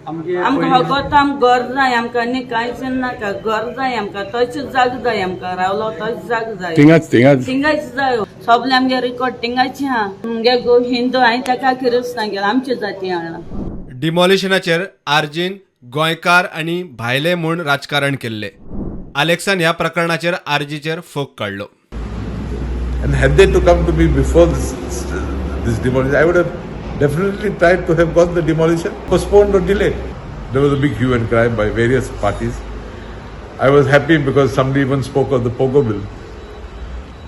आमकां फकत आमकां घर जाय, आमकां आनी कांयच नाका. घर जाय आमकां, तशीच जाग जाय आमकां, रावलो तोच जाग जाय. थिंगाच थिंगाच. थिंगाच जाय. सगळे आमगे रिकॉर्ड थिंगाची आहा. आमगे घोव हिंदू, हांवें ताका किरिस्तां गेला, आमची जाती आहा. डिमॉलिशनाचेर आरजीन गोंयकार आनी भायले म्हूण राजकारण केल्ले. आलेक्सान ह्या प्रकरणाचेर आरजीचेर फोग काडलो. And had they to come to me before this demolition, I would have definitely tried to have got the demolition postponed or delayed. There was a big hue and cry by various parties. I was happy because somebody even spoke of the Pogo bill.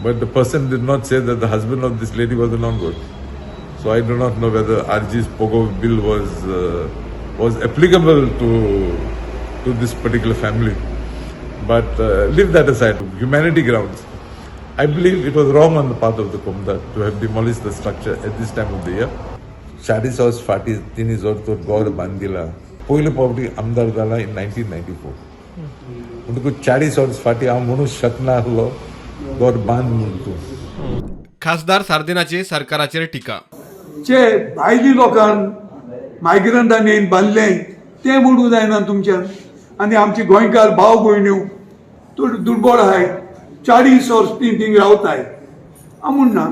But the person did not say that the husband of this lady was a non-good. So I do not know whether RG's Pogo bill was applicable to this particular family. But leave that aside. Humanity grounds, I believe it was wrong on the part of the Comunidade to have demolished the structure at this time of the year. 40 वर्स फाटीं तिणी जर तर घर बांदिला, पयले फावटी आमदार जाला इन 1994, म्हणटकूच 40 वर्स फाटीं हांव म्हणूंक शकना आसलो घर बांद म्हूण तूं. खासदार सार्दिनाची सरकाराचेर टिका. जे भायली लोकांक मायग्रंटांनी येवन बांदलें तें मोडूंक जायना तुमच्यान. आनी आमचे गोंयकार भाव भयण्यो दुर्बळ आहाय, 40 वर्स ती थिंग रावताय. हांव म्हणना,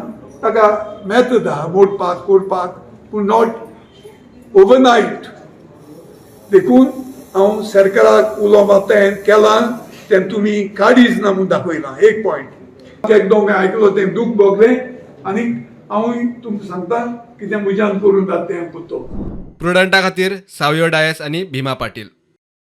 ताका मेथड आहा मोडपाक कोरपाक, पूण not overnight. देखून हांव सरकाराक उलो मारता, हें केलां तें तुमी काडीच ना म्हूण दाखयलां. एक पॉयंट एकदम आयकलो तें दूख भोगलें आनी हांवूय तुमकां सांगता कितें म्हज्यान करूं जाता तें पुरतो. प्रुडंटा खातीर सावियो डायस आनी भीमा पाटील.